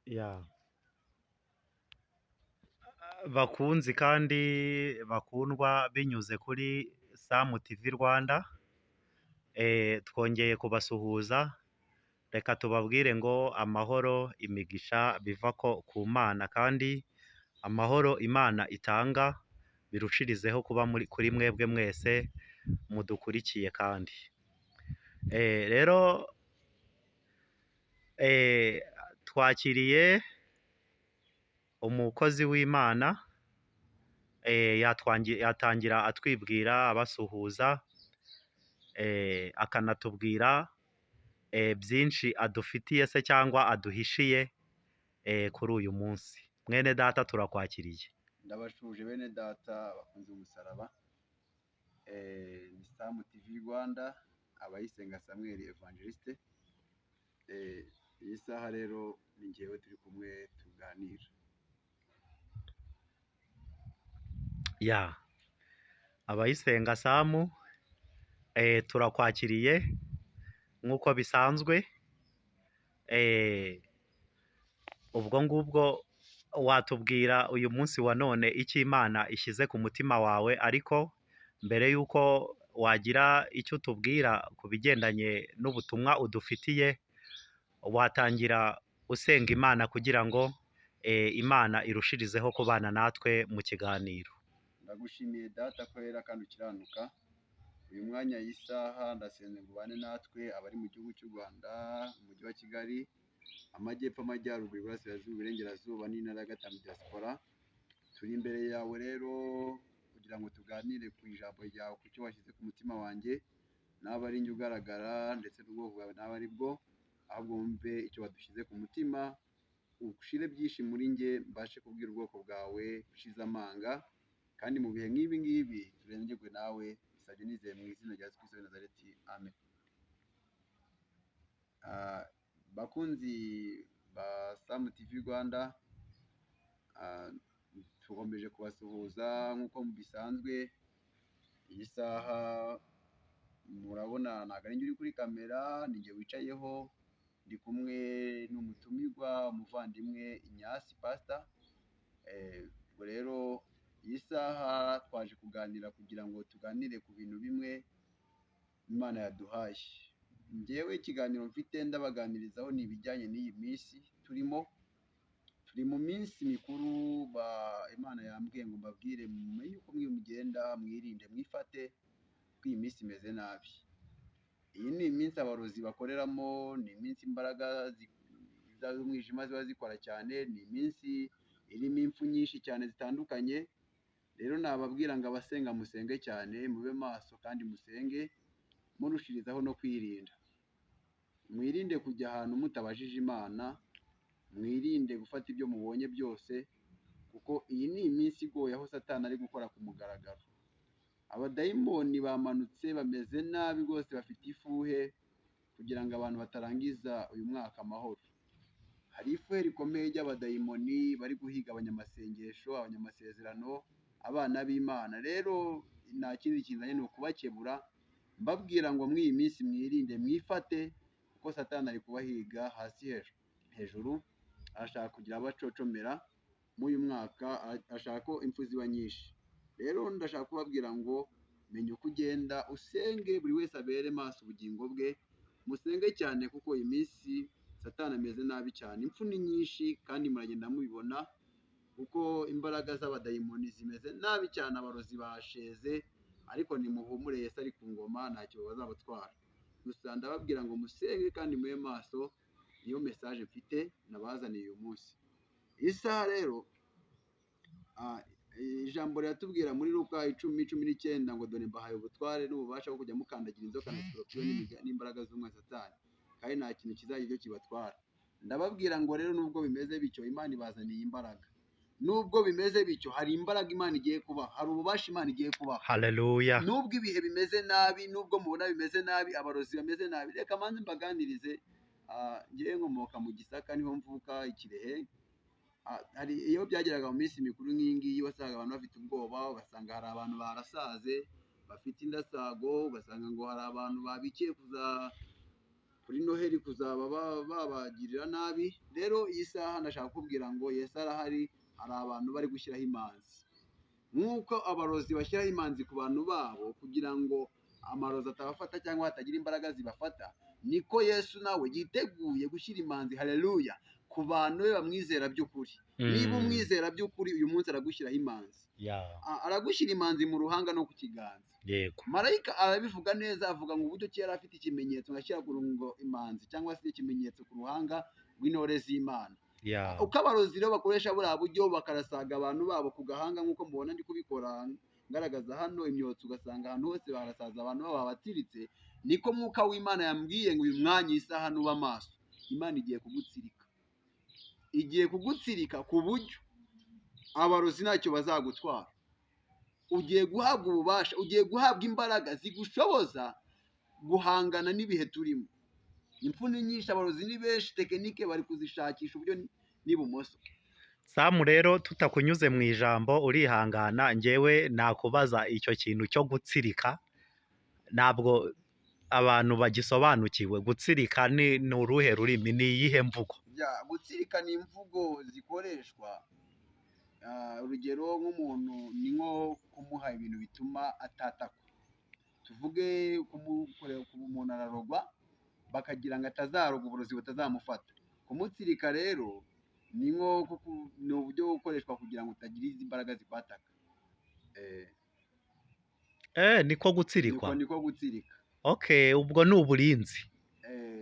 Ya. Bakunzi kandi bakundwa binyuze kuri Sam TV Rwanda, twongeye kubasuhuza, reka tubabwire ngo amahoro, imigisha biva ko ku Mana kandi amahoro Imana itanga birushirizeho kuba muri kuri mwebwe mwese mudukurikiye kandi. Rero twakiriye umukozi w'Imana, yatangira atwibwira abasuhuza, akanatubwira byinshi adufitiye se cyangwa aduhishiye kuri uyu munsi. Mwene data turakwakiriye. Ndabashuje bene data bakunze umusaraba. Ni Sam TV Rwanda, Abayisenga Samuel Evangeliste. Iyi saha rero ni njyewe turi kumwe tuganira. Ya. Abayisenga Samu, turakwakiriye nk'uko bisanzwe. Ubwo ngubwo watubwira uyu munsi wa none icyo Imana ishyize ku mutima wawe, ariko mbere y'uko wagira icyo utubwira ku bigendanye n'ubutumwa udufitiye, watangira usenga Imana kugira ngo Imana irushirizeho kubana natwe mu kiganiro. Ndagushimiye data ko wera kandi ukiranuka. Uyu mwanya y'isaha ndasenze ngo ubane natwe abari mu gihugu cy'u Rwanda, mu mujyi wa Kigali, amajyepfo, amajyaruguru, iburasirazuba, iburengerazuba n'intara ya gatanu diaspora. Turi imbere yawe rero kugira ngo tuganire ku ijambo ryawe, ku cyo washyize ku mutima wanjye, naba ari njye ugaragara ndetse n'ubwoko bwawe naba ari bwo, ahubwo wumve icyo wadushyize ku mutima, ushire byinshi muri njye mbashe kubwira ubwoko bwawe ushize amanga, kandi mu bihe nk'ibi ngibi turengerwe nawe. Bisabye nizeye mu izina rya Yesu Kristo w'i Nazareti, amen. Bakunzi ba Sam TV Rwanda, tukomeje kubasuhuza nk'uko bisanzwe. Iyi saha murabona ntabwo ari njye uri kuri kamera, ni njye wicayeho, ndi kumwe n'umutumirwa umuvandimwe Inyasi Pastor. Ubwo rero iyi saha twaje kuganira kugira ngo tuganire ku bintu bimwe Imana yaduhaye. Njyewe ikiganiro mfite ndabaganirizaho ni ibijyanye n'iyi minsi turimo. Turi mu minsi mikuru, Imana yambwiye ngo mbabwire mumenye uko mwe mugenda, mwirinde, mwifate, kuko iyi minsi imeze nabi. Iyi ni iminsi abarozi bakoreramo, ni iminsi imbaraga z'umwijima ziba zikora cyane, ni iminsi irimo impfu nyinshi cyane zitandukanye. Rero nababwira ngo abasenga musenge cyane, mube maso kandi musenge, murushirizaho no kwirinda. Mwirinde kujya ahantu mutabajije Imana, mwirinde gufata ibyo mubonye byose, kuko iyi ni iminsi igoye aho Satani ari gukora ku mugaragaro. Abadayimoni bamanutse bameze nabi rwose, bafite ifuhe kugira ngo abantu batarangiza uyu mwaka amahoro. Hari ifuhe rikomeye ry'abadayimoni bari guhiga abanyamasengesho, abanyamasezerano, abana b'Imana. Rero nta kindi kinzanye ni ukubakebura, mbabwira ngo mw'iyi minsi mwirinde, mwifate, kuko Satani ari kubahiga hasi hejuru, arashaka kugira abacocomera muri uyu mwaka, arashaka ko impfu ziba nyinshi. Rero ndashaka kubabwira ngo menya uko ugenda, usenge, buri wese abere maso ubugingo bwe, musenge cyane kuko iyi minsi Satani ameze nabi cyane, impfu ni nyinshi kandi muragenda mubibona, kuko imbaraga z'abadayimoni zimeze nabi cyane, abarozi basheze, ariko nimuhumure Yesu ari ku ngoma ntacyo bazabatwara. Gusa ndababwira ngo musenge kandi mube maso, niyo message mfite nabazaniye uyu munsi. Iyi saha rero ijambo riratubwira muri Luka 10:19 ngo dore mbahaye ubutware n'ububasha bwo kujya mukandagira inzoka na sikorupiyo n'imbaraga z'umwanzi Satani, kandi nta kintu kizajya icyo kibatwara. Ndababwira ngo rero nubwo bimeze bityo, Imana ibazaniye imbaraga. Nubwo bimeze bityo, hari imbaraga Imana igiye kubaha, hari ububasha Imana igiye kubaha. Haleluya. Nubwo ibihe bimeze nabi, nubwo mubona bimeze nabi, abarozi bameze nabi, reka manze mbaganirize. Njyewe nkomoka mu Gisaka, niho mvuka, i Kirehe. Hari iyo byageraga mu minsi mikuru nk'iyi ngiyi, wasangaga abantu bafite ubwoba, ugasanga hari abantu barasaze bafite indasago, ugasanga ngo hari abantu babikiye Kuri Noheli kuzaba babagirira nabi. Rero iyi saha ndashaka kukubwira ngo Yesu arahari, hari abantu bari gushyiraho imanzi. Nk'uko abarozi bashyiraho imanzi ku bantu babo kugira ngo amarozi atabafata cyangwa hatagira imbaraga zibafata, niko Yesu nawe yiteguye gushyira imanzi, haleluya, ku bantu be bamwizera by'ukuri. Niba umwizera by'ukuri, uyu munsi aragushyiraho imanzi. Aragushyira imanzi mu ruhanga no ku kiganza. Marayika arabivuga neza, avuga ngo uburyo ki yari afite ikimenyetso ngashyira ku rungo imanzi cyangwa se ikimenyetso ku ruhanga rw'intore z'Imana. Uko abarozi rero bakoresha buriya buryo bakarasaga abantu babo ku gahanga, nk'uko mubona ndi kubikora ngaragaza hano imyotsi, ugasanga ahantu hose barasaza abantu babo babatsiritse, niko Mwuka w'Imana yambwiye ngo uyu mwanya isaha nuba maso, Imana igiye kugutsirika. Igiye kugutsirika ku buryo abarozi ntacyo bazagutwara. Ugiye guhabwa ububasha, ugiye guhabwa imbaraga zigushoboza guhangana n'ibihe turimo. Impfu ni nyinshi, abarozi ni benshi, tekinike bari kuzishakisha uburyo n'ibumoso. Samu rero tutakunyuze mu ijambo urihangana, njyewe nakubaza icyo kintu cyo gutsirika, ntabwo abantu bagisobanukiwe. Gutsirika ni uruhe rurimi, ni iyihe mvugo? Gutsirika ni imvugo zikoreshwa, urugero nk'umuntu ni nko kumuha ibintu bituma atatakwa. Tuvuge kumukorera umuntu ararogwa bakagira ngo atazarogwa, uburozi butazamufata. Kumutsirika rero ni nko ni uburyo bukoreshwa kugira ngo utagira izi mbaraga zikwataka. Niko gutsirikwa. Niko gutsirika. Okay, ubwo ni uburinzi.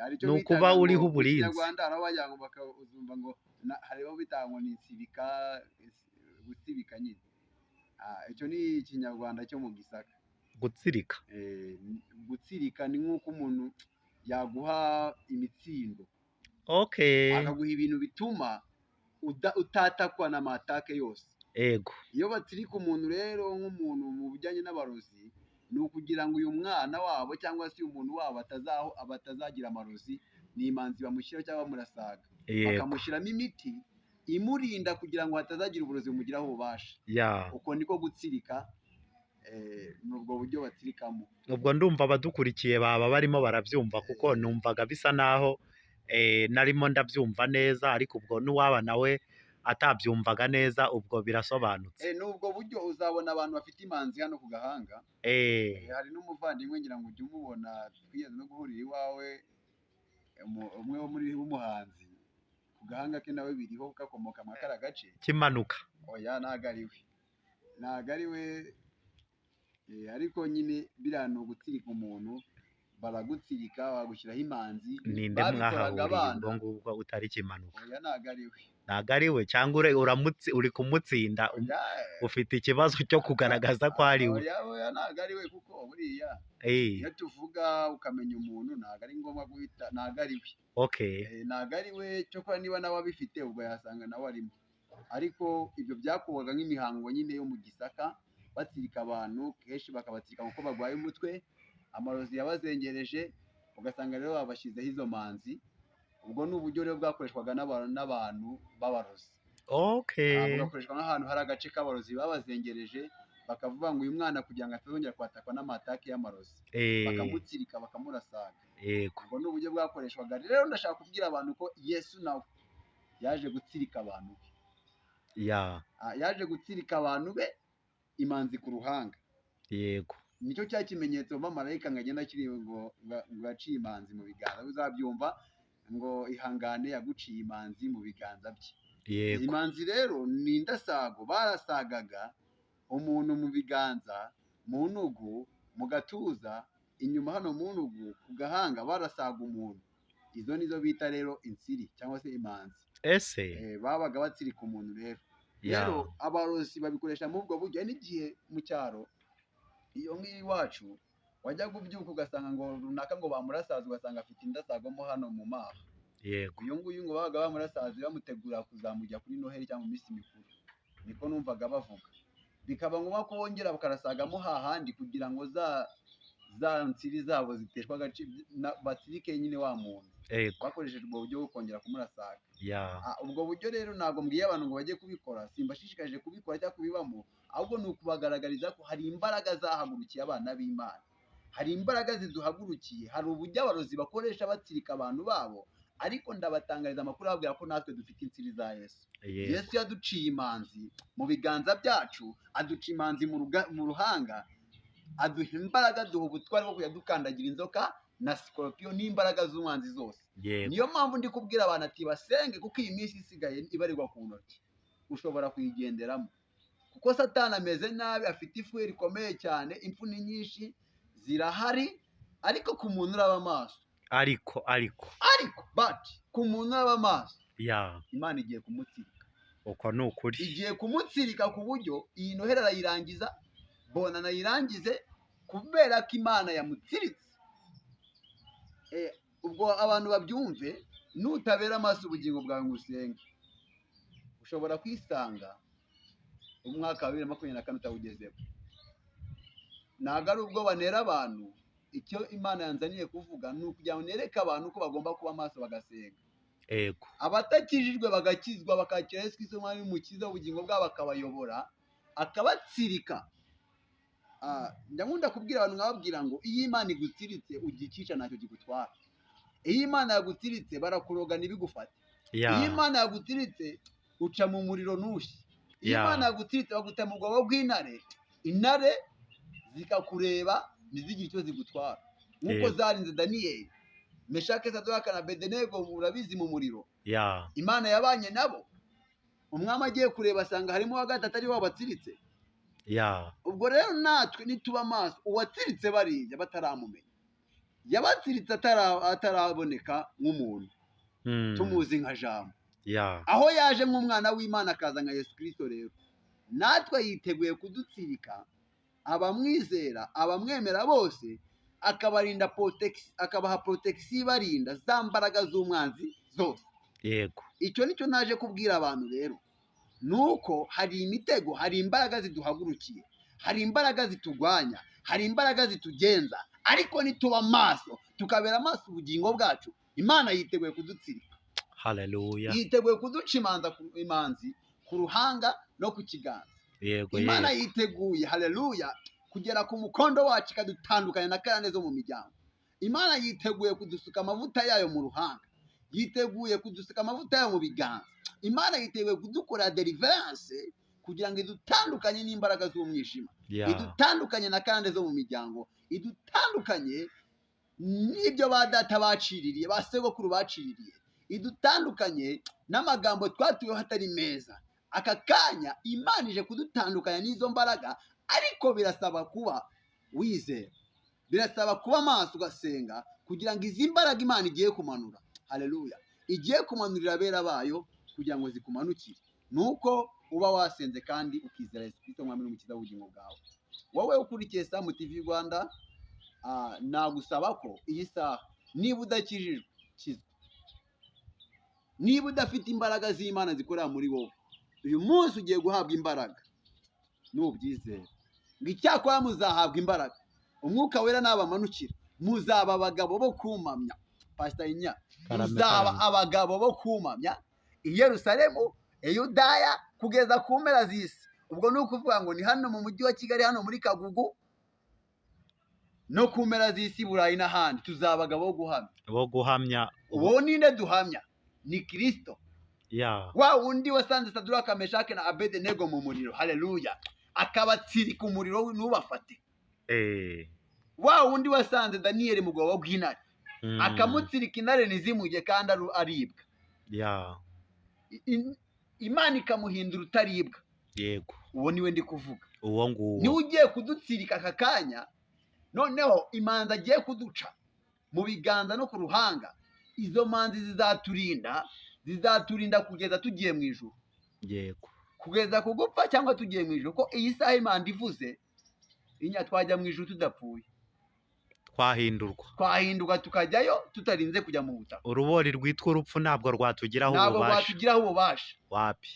Aricyo Ni bitaga ukuba ngo uriho mu uburinzi. Kinyarwanda hari aho bajya ngo bakazumva ngo hari aho bita ngo ni insibika, gutsibika nyine. Icyo ni Ikinyarwanda cyo mu Gisaka. Gutsirika. Gutsirika ni nk'uko umuntu yaguha imitsindo. Akaguha ibintu bituma utatakwa n'amatake yose. Iyo batsirika umuntu rero nk'umuntu mu bijyanye n'abarozi, ni ukugira ngo uyu mwana wabo cyangwa se uyu muntu wabo batazagira amarozi, ni imanzi bamushyiraho cyangwa bamurasaga. Bakamushyiramo imiti imurinda kugira ngo hatazagira uburozi bumugiraho ububasha. Uko niko gutsirika, ni ubwo buryo batsirikamo. Ubwo ndumva abadukurikiye baba barimo barabyumva, kuko numvaga bisa naho narimo ndabyumva neza, ariko ubwo n'uwaba nawe atabyumvaga neza, ubwo birasobanutse. Ni ubwo buryo uzabona abantu bafite imanzi hano ku gahanga. Hari n'umuvandimwe ngira ngo ujye umubona, twigeze no guhurira iwawe, umwe wo muri w'umuhanzi, ku gahanga ke nawe biriho gakomoka muri kariya gace. Kimanuka. Oya, ntago ari we. Ntago ari we. Ariko nyine biriya ni ugutsirika umuntu, baragutsirika bagushyiraho imanzi. Ninde Babikoraga mwahahuriye abana. ubwo ngubwo utari Kimanuka? Oya, ntago ari we. Ntago ari we, cyangwa uri kumutsinda, Oya, ufite ikibazo cyo kugaragaza ko ari we. Oya, oya, ntago ari we, kuko buriya iyo tuvuga ukamenya umuntu ntago ari ngombwa guhita, ntago ari we. Ntago ari we, cyokora niba nawe abifite ubwo yasanga nawe arimo. Ariko ibyo byakorwaga nk'imihango nyine yo mu Gisaka, batsirika abantu kenshi bakabatsirika kuko barwaye umutwe, amarozi yabazengereje, ugasanga rero babashyizeho izo manzi. Ubwo ni uburyo rero bwakoreshwaga n'abantu b'abarozi. Bugakoreshwa nk'ahantu hari agace k'abarozi babazengereje, bakavuga ngo uyu mwana kugira ngo atazongera kwatakwa n'amatake y'amarozi. Bakamutsirika, bakamurasaga. Ubwo ni uburyo bwakoreshwaga. Rero ndashaka kubwira abantu ko Yesu nawe yaje gutsirika abantu be. Yaje gutsirika abantu be imanzi ku ruhanga. Nicyo cya kimenyetso marayika ngo agenda akiri ngo yaciye imanzi mu biganza, uzabyumva ngo ihangane yaguciye imanzi mu biganza bye. Imanzi rero ni indasago, barasagaga umuntu mu biganza, mu ntugu, mu gatuza, inyuma hano mu ntugu, ku gahanga barasaga umuntu. Izo nizo bita rero insiri cyangwa se imanzi. Ese? Babaga batsirika umuntu rero. Rero abarozi babikoresha muri ubwo buryo. N'igihe mu cyaro iyo ngiyo iwacu wajyaga ubyuka ugasanga ngo runaka ngo bamurasaze, ugasanga afite indasago mo hano mu maha. Uyu nguyu ngo babaga bamurasaze bamutegura kuzamujya kuri Noheli cyangwa mu minsi mikuru, niko numvaga bavuga. Bikaba ngombwa ko bongera bakarasagamo hahandi kugira ngo za nsiri zabo ziteshwa agaciro, batsirike nyine wa muntu. Bakoresheje ubwo buryo bwo kongera kumurasaga. Ubwo buryo rero ntabwo mbwiye abantu ngo bajye kubikora, simbashishikarije kubikora cyangwa kubibamo, ahubwo ni ukubagaragariza ko hari imbaraga zahagurukiye abana b'Imana. Hari imbaraga ziduhagurukiye, hari uburyo abarozi bakoresha batsirika abantu babo, ariko ndabatangariza amakuru ababwira ko natwe dufite insiri za Yesu. Yesu yaduciye imanzi mu biganza byacu, aduca imanzi mu ruhanga, aduha imbaraga, aduha ubutwari bwo kujya dukandagira inzoka na sikoropiyo n'imbaraga z'umwanzi zose. Niyo mpamvu ndi kubwira abantu ati basenge, kuko iyi minsi isigaye ibarirwa ku ntoki, ushobora kuyigenderamo, kuko Satani ameze nabi, afite ifu rikomeye cyane, impfu ni nyinshi zirahari, ariko ku muntu uraba amaso, ariko but ku muntu uraba amaso, Imana igiye kumutsirika. Uko ni ukuri, igiye kumutsirika ku buryo iyi noheli arayirangiza, bona anayirangize, kubera ko Imana yamutsiritse. Ubwo abantu babyumve, nutabera amaso ubugingo bwawe ngo usenge, ushobora kwisanga umwaka wa 2024 utawugezeho. Ntabwo ari ubwo banera abantu, icyo Imana yanzaniye kuvuga ni ukugira ngo nereke abantu ko bagomba kuba amaso bagasenga. Abatakijijwe bagakizwa, bakakira Yesu Kristo umwami n'umukiza w'ubugingo bwabo, akabayobora, akabatsirika. Ndakunda kubwira abantu nkababwira ngo iyo Imana igutsiritse ugikica ntacyo kigutwara. Iyo Imana yagutsiritse barakuroga ntibigufate. Iyo Imana yagutsiritse uca mu muriro ntushye. Iyo Imana yagutsiritse baguta mu rwobo rw'intare, intare zikakureba ntizigire icyo zigutwara, nk'uko zarinze Daniyeli, Meshake, Sadoka na Abedenego, urabizi, mu muriro. Imana yabanye nabo, umwami agiye kureba asanga harimo uwa gatatu ari we wabatsiritse. Ubwo rero natwe nituba amaso, uwatsiritse bariya bataramumenya, yabatsiritse ataraboneka nk'umuntu, tumuzi nka Jambo, aho yaje nk'umwana w'Imana akaza nka Yesu Kristo. Rero natwe yiteguye kudutsirika, abamwizera, abamwemera bose, akabarinda akabaha protection ibarinda za mbaraga z'umwanzi zose. Yego. Icyo nicyo naje kubwira abantu rero, nuko hari imitego, hari imbaraga ziduhagurukiye, hari imbaraga zitugwanya, hari imbaraga zitugenza, ariko nituba amaso, tukabera amaso ubugingo bwacu, Imana yiteguye kudutsirika. Haleluya. Yiteguye kuduca imanzi ku ruhanga no ku kiganza. Yego. Imana yiteguye, haleluya, kugera ku mukondo wacu ikadutandukanya na karande zo mu miryango. Imana yiteguye kudusuka amavuta yayo mu ruhanga, yiteguye kudusuka amavuta yayo mu biganza. Imana yiteguye kudukora deliverance kugira ngo idutandukanye n'imbaraga z'umwijima, idutandukanye na karande zo mu miryango, idutandukanye n'ibyo ba data baciririye, ba sogokuru baciririye, idutandukanye n'amagambo twatuyeho atari meza. Aka kanya Imana ije kudutandukanya n'izo mbaraga, ariko birasaba kuba wizera, birasaba kuba amaso ugasenga, kugira ngo izi mbaraga Imana igiye kumanura, haleluya, igiye kumanurira abera bayo kugira ngo zikumanukire, nuko uba wasenze kandi ukizera Yesu Kristo umwami n'umukiza w'ubugingo bwawe. Wowe ukurikiye Sam TV Rwanda, nagusaba ko iyi saha niba udakijijwe kizwa, niba udafite imbaraga z'Imana zikorera muri wowe, uyu munsi ugiye guhabwa imbaraga nubyizera. Ngo icyakora muzahabwa imbaraga, Umwuka Wera nabamanukira, muzaba abagabo bo kumamya. Pastor Inya, muzaba abagabo bo kumamya i Yerusalemu, i Yudaya, kugeza ku mpera z'isi. Ubwo ni ukuvuga ngo ni hano mu mujyi wa Kigali, hano muri Kagugu, no ku mpera z'isi, Burayi n'ahandi, tuzaba abagabo bo guhamya. Bo guhamya. Uwo ninde duhamya? Ni Kristo. Wa wundi wasanze Sadraka, Meshake na Abedenego mu muriro, haleluya, akabatsirika umuriro ntubafate. Wa wundi wasanze Daniyeli mu rwobo rw'intare, akamutsirika intare ntizimurye kandi aribwa. Imana ikamuhindura utaribwa. Yego. Uwo niwe ndi kuvuga. Uwo nguwo niwe ugiye kudutsirika aka kanya, noneho imanzi agiye kuduca mu biganza no ku ruhanga, izo manzi zizaturinda, zizaturinda kugeza tugiye mu ijuru. Yego. Kugeza kugupfa cyangwa tugiye mu ijuru, ko iyi saha Imana ivuze inya twajya mu ijuru tudapfuye. Twahindurwa. Twahinduka tukajyayo tutarinze kujya mu butaka. Urubori rwitwa urupfu ntabwo rwatugiraho ububasha. Ntabwo rwatugiraho ububasha. Wapi.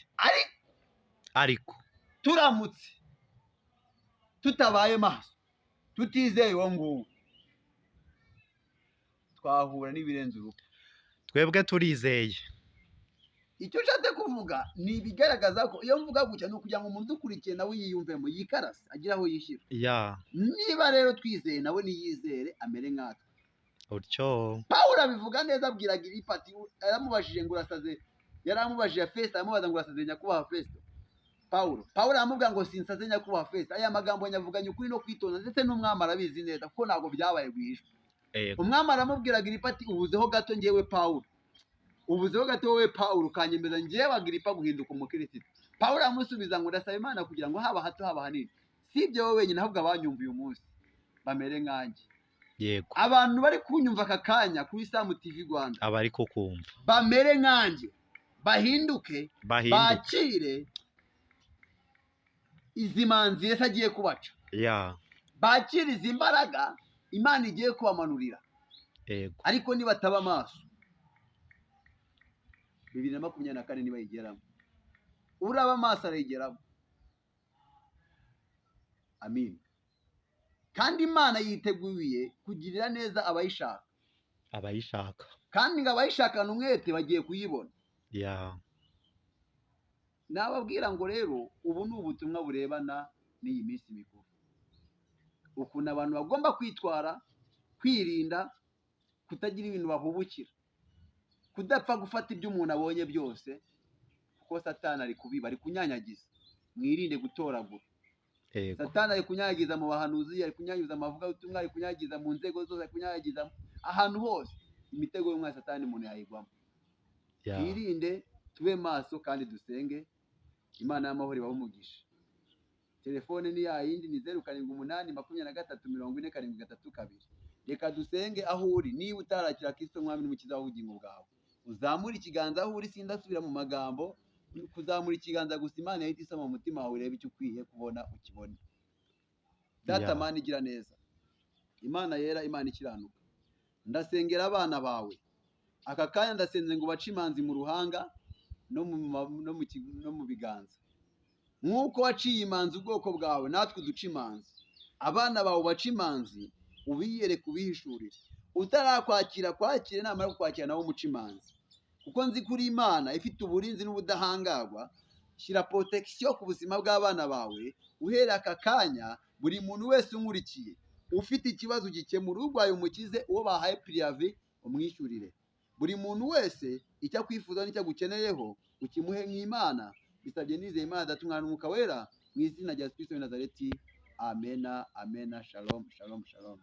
Ariko turamutse tutabaye maso, tutizeye uwo nguwo, twahura n'ibirenze urupfu. Twebwe turizeye. Icyo nshatse kuvuga ni ibigaragaza ko iyo mvuga gutya ni ukugira ngo umuntu udukurikiye nawe yiyumvemo, yikarase, agire aho yishyira. Niba rero twizeye nawe niyizere amere nkatwe. Utyo. Pawulo abivuga neza, abwira Agiripa ati, yaramubajije ngo urasaze, yaramubajije Fesito, aramubaza ngo urasaze nyakubahwa Fesito. Pawulo aramubwira ngo sinsaze nyakubahwa Fesito. Aya magambo nyavuganye ukuri no kwitonda, ndetse n'umwami arabizi neza kuko ntabwo byabaye rwihishwa. Umwami aramubwira Agiripa ati ubuzeho gato ngewe Pawulo, ubuzeho gato wowe Pawulo ukanyemeza ngewe Agiripa guhinduka umukirisitu. Pawulo aramusubiza ngo ndasaba Imana kugira ngo haba hato haba hanini, si ibyo wowe wenyine ahubwo abanyumva uyu munsi bamere nkanjye. Yego. Abantu bari kunyumva aka kanya kuri Sam TV Rwanda, abari kukumva bamere nkanjye, bahinduke, bakire izi manzi Yesu agiye kubaca. Bakire izi mbaraga Imana igiye kubamanurira. Yego. Ariko nibataba amaso 2024 nibayigeramo, uraba amaso arayigeramo. Amin. Kandi Imana yiteguye kugirira neza abayishaka. Abayishaka. Kandi ngo abayishakana umwete bagiye kuyibona. Nababwira ngo rero ubu ni ubutumwa burebana n'iyi minsi mikuru. Ukuntu abantu bagomba kwitwara, kwirinda, kutagira ibintu bahubukira, kudapfa gufata ibyo umuntu abonye byose, kuko Satani ari kubiba, ari kunyanyagiza. Mwirinde gutoragura. Satani ari kunyanyagiza mu bahanuzi, ari kunyanyagiza mu bavugabutumwa, ari kunyanyagiza mu nzego zose, ari kunyanyagiza ahantu hose. Imitego y'umwanzi Satani umuntu yayigwamo. Twirinde, tube maso kandi dusenge. Imana y'amahoro ibahe umugisha. Telefone ni ya yindi, ni 0 7 8 23 40 7 3 2. Reka dusenge aho uri. Niba utarakira Kristo Mwami n'Umukiza w'ubugingo bwawe, uzamure ikiganza aho uri. Sindasubira mu magambo, kuzamura ikiganza gusa Imana yahita isoma mu mutima wawe, urebe icyo ukwiye kubona ukibone. Data Mana igira neza, Imana yera, Imana ikiranuka, ndasengera abana bawe aka kanya. Ndasenze ngo bace imanzi mu ruhanga no mu biganza, nk'uko waciye imanzi ubwoko bwawe, natwe uduce imanzi. Abana bawe bace imanzi, ubiyereke, ubihishurire. Utarakwakira kwakire, namara kukwakira nawe umuce imanzi, kuko nzi kuri Imana ifite uburinzi n'ubudahangarwa. Shyira protection ku buzima bw'abana bawe uhereye aka kanya. Buri muntu wese unkurikiye ufite ikibazo ugikemura, urwaye umukize, uwo bahaye priave umwishyurire. Buri muntu wese icyo akwifuza n'icyo agukeneyeho ukimuhe nk'Imana. Bisabye nizeye Imana Data, Umwana n'Umwuka Wera, mu izina rya Yesu Kristo w'i Nazareti. Amena, amena. Shalom, shalom, shalom.